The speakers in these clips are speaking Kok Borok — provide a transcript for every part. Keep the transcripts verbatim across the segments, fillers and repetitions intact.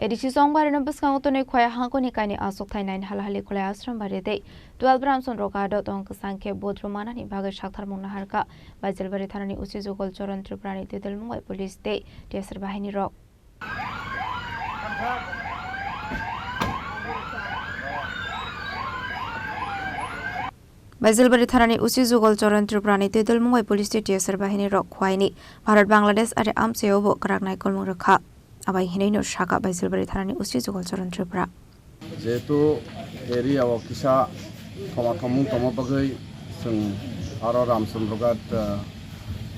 A D C Chongbarino bwskango tonwi Khowai hangkoni kainwi achukthai nine Halahali Khulai Ashram Bari tei twelve Ramchandra Ghat o tong kwchang khe vote rwmanani bagwi saktharmung naharkha Baijalbari thanani O C Jugal Charan Tripurani twidulmung bai police tei T S R bahinirok. Baijalbari thanani O C Jugal Charan Tripurani twidulmung bai police tei T S R bahinirok Khowai ni Bharat Bangladesh ari amchaio bo kwrak naikolmung rwkha. Abai hinwi no sakha Baijalbari thanani O C Jugal Charan Tripura. Jehetu area o kisa thoma thomung tongma bagwi chwng aro Ramchandra Ghat, ah,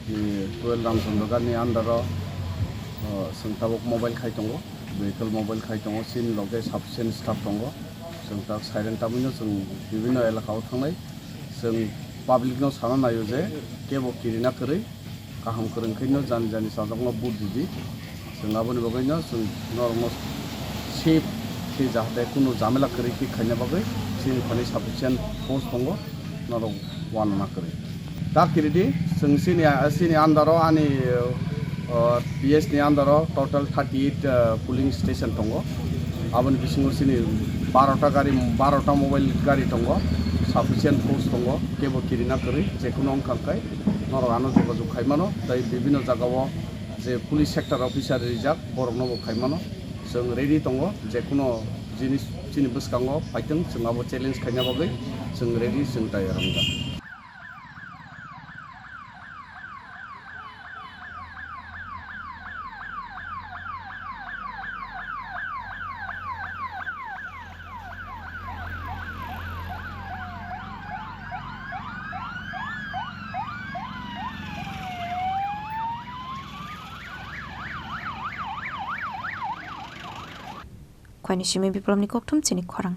i twelve Ramchandra Ghat ni under o, ah, chwng tabuk mobile khai tongo, vehicle mobile khai tongo, chini loge sufficient staff tongo, chwng tak siren tamwino chwng bibinno elaka o thangnai, chwng public no sana naio je kebo kirina kwrwi, kaham kwrwng khe no jani jani chajakno vote ridi. Chwng aboni bagwi no chwng norokno safe khe jahate kunu jamela kwrwi khe khaina bagwi chini thani sufficient force tongo, norok uanana kwrwi. Ta kiridi chwng chini, chini under o ani, uh, P S ni under o total thirty eight, uh, polling station tongo. Aboni bisingo chini barota gari, barota mobile gari tongo, sufficient force tongo, kebo kirina kwrwi, jekunu wngkha khe norok ano jogajog khai mano, tei bibinno jagao je police sector officer rijak, borokno bo khai mano. Chwng ready tongo, jekunu jinis chini bwskango phaitwng, chwng abo challenge khaina bagwi chwng ready, chwng tayar wngjak. Khowai ni simi Biplopni kokthum chini khorang.